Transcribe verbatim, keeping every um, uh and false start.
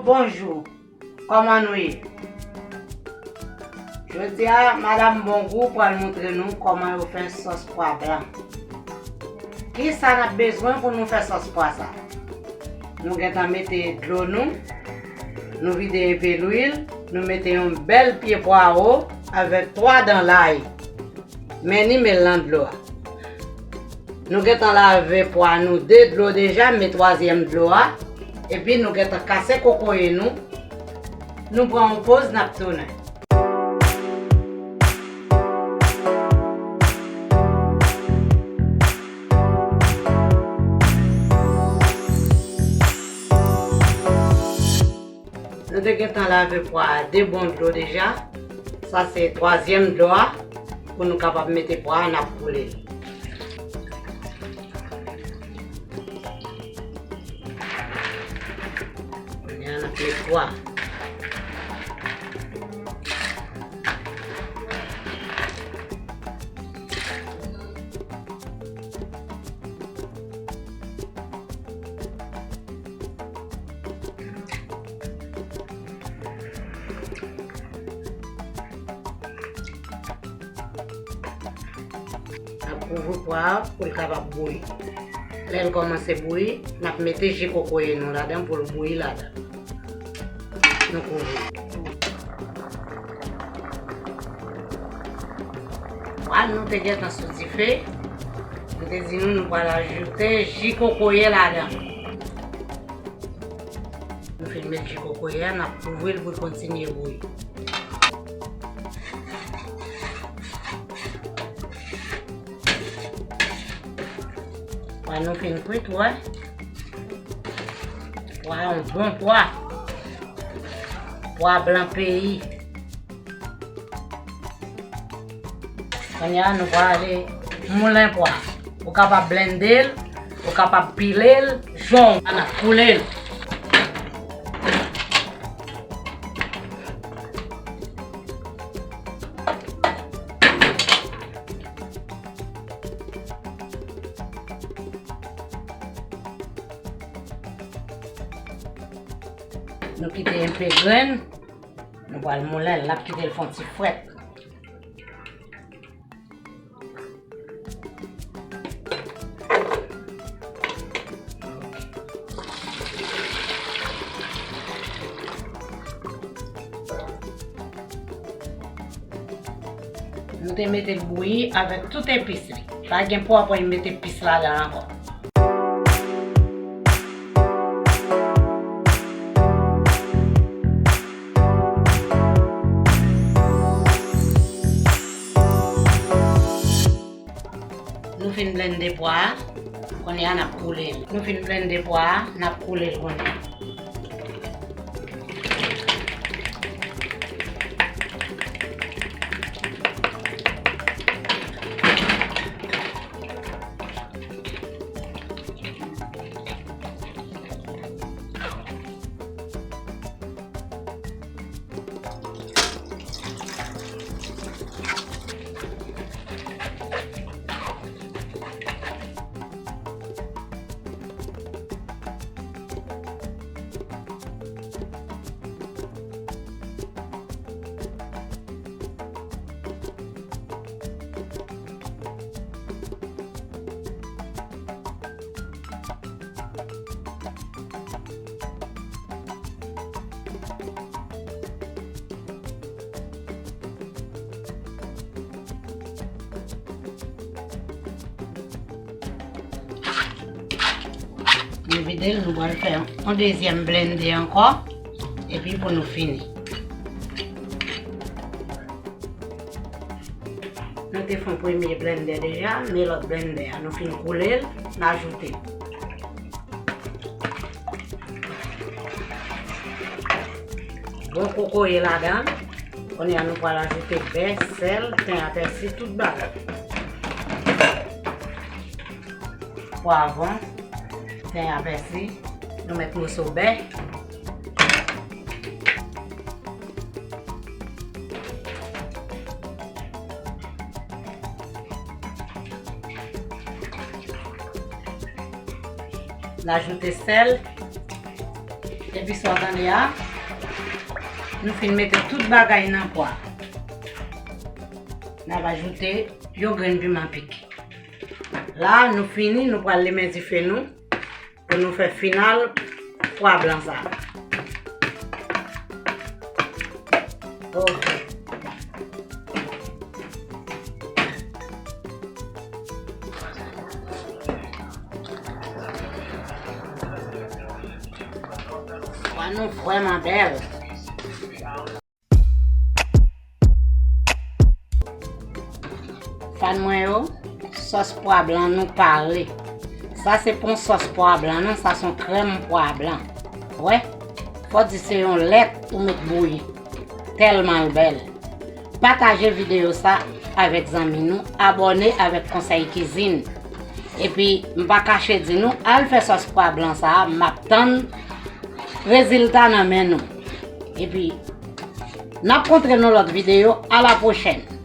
Bonjou, kòman nou ye? Jodi a, Madanm Bongou pral montre nou kòman yo fè sòs pwa blan. Kisa n ap bezwen pou nou fè sòs pwa sa? Nou gentan mete dlo nou, nou vide enpe lwil, nou mete yon bèl pye pwawo avèk twa dan lay. Men ni men l nan dlo a. Nou gentan lave pwa nou de dlo deja, men twazyèm dlo a. Epi nou gentan kase kokoye nou. Nou pran yon poz, n ap tounen. Nou te gentan lave pwa a de bon dlo deja. Sa se twazyèm dlo a. Pou nou kapab mete pwa a, n ap koule l. Kounye a, n ap met pwa. N ap kouvri pwa a pou l kapab bouyi. Lè l kòmanse bouyi, n ap mete ji kokoye nou ladan pou l bouyi ladan. Nou kouvri. Pwa nou te gentan sou dife. Nou te di nou nou pral ajoute ji kokoye ladan. Nou fin met ji kokoye a, n ap kouvri l pou l kontinye bouyi. Pwa nou fin kwit, ou wè. Pwa yon bon pwa. Pwa blan peyi. Kounye a, nou prale moulen pwa. Ou kapab blende l, ou kapab pile l, jan w vle, n ap koule l. Nou kite enpe grenn. Nou pral moulen l, n ap kite l fè yon ti frèt. Nou te mete l bouyi avèk tout epis li. Pa gen pwa pou n mete epis ladan ankò. Nou fin blende pwa a, kounye a n ap koule l. Nou fin blende pwa a, n ap koule l kounye a. Nou vide l, nou pral fè yon dezyèm blende ankò, epi pou nou fini. Nou te fè yon premye blende deja, men lòt blende a, nou fin koule l, n ajoute. Bon kokoye ladan. Kounye a nou pral ajoute bè, sèl, ten a pèsi, tout bagay. Pwavwon, ten a pèsi, nou met moso bè. N ajoute sèl. Epi sa w tande a, nou fin mete tout bagay nan pwa. N ap ajoute yon grenn piman pike. La, nou fini, nou pral limen dife nou pou nou fè final pwa blan sa. Ok. Pwa nou vrèman bèl. Fan mwen yo, sòs pwa blan nou pare. Sa se pa yon sòs pwa blan non, sa se yon krèm pwa blan. Wè, fò di se yon lèt ou met bouyi. Tèlman l bèl. Pataje videyo sa avèk zanmi nou, abòne avèk Konsèy Kizin. Epi, m pa kache di nou, al fè sòs pwa blan sa a, m ap tann rezilta nan men nou. Epi, n ap kontre nan lòt videyo, a la pwochèn.